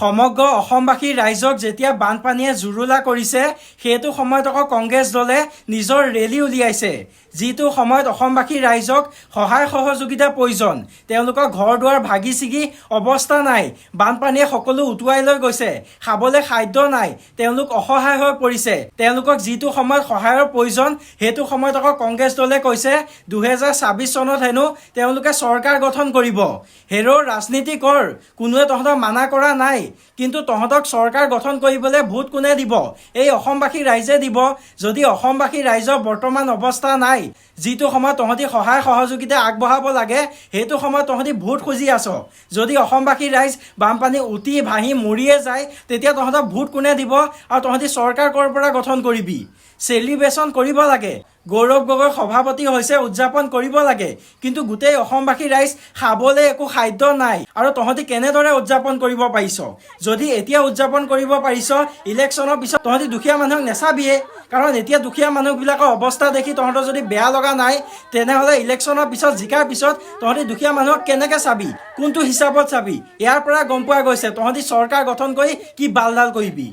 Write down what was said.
সমগ্ৰ অসমবাসী ৰাইজক যেতিয়া বানপানীয়ে জুৰুলা কৰিছে, সেইটো সময়ত আকৌ কংগ্ৰেছ দলে নিজৰ ৰেলী উলিয়াইছে। যিটো সময়ত অসমবাসী ৰাইজক সহায় সহযোগিতা প্ৰয়োজন, তেওঁলোকৰ ঘৰ দুৱাৰ ভাগি ছিগি অৱস্থা নাই, বানপানীয়ে সকলো উটুৱাই লৈ গৈছে, খাবলৈ খাদ্য নাই, তেওঁলোক অসহায় হৈ পৰিছে, তেওঁলোকক যিটো সময়ত সহায়ৰ প্ৰয়োজন, সেইটো সময়ত আকৌ কংগ্ৰেছ দলে কৈছে 2026 চনত হেনো তেওঁলোকে চৰকাৰ গঠন কৰিব। হেৰ', ৰাজনীতি কৰ, কোনোৱে তহঁতক মানা কৰা নাই। কিন্তু তহঁতক চৰকাৰ গঠন কৰিবলৈ ভোট কোনে দিব? এই অসমবাসী ৰাইজে দিব। যদি অসমবাসী ৰাইজৰ বৰ্তমান অৱস্থা নাই, যিটো সময়ত তহঁতি সহায় সহযোগিতা আগবঢ়াব লাগে, সেইটো সময়ত তহঁতি ভোট খুজি আছ। যদি অসমবাসী ৰাইজ বানপানী উটি ভাহি মৰিয়ে যায়, তেতিয়া তহঁতক ভোট কোনে দিব আৰু তহঁতি চৰকাৰ ক'ৰ পৰা গঠন কৰিবি? চেলিব্ৰেশ্যন কৰিব লাগে, গৌৰৱ গগৈ সভাপতি হৈছে, উদযাপন কৰিব লাগে। কিন্তু গোটেই অসমবাসী ৰাইজ খাবলৈ একো খাদ্য নাই আৰু তহঁতি কেনেদৰে উদযাপন কৰিব পাৰিছ? যদি এতিয়া উদযাপন কৰিব পাৰিছ, ইলেকশ্যনৰ পিছত তহঁতি দুখীয়া মানুহক নেচাবিয়ে। কাৰণ এতিয়া দুখীয়া মানুহবিলাকৰ অৱস্থা দেখি তহঁতৰ যদি বেয়া লগা নাই, তেনেহ'লে ইলেকশ্যনৰ পিছত, জিকাৰ পিছত তহঁতি দুখীয়া মানুহক কেনেকৈ চাবি? কোনটো হিচাপত চাবি? ইয়াৰ পৰা গম পোৱা গৈছে তহঁতি চৰকাৰ গঠন কৰি কি বালডাল কৰিবি।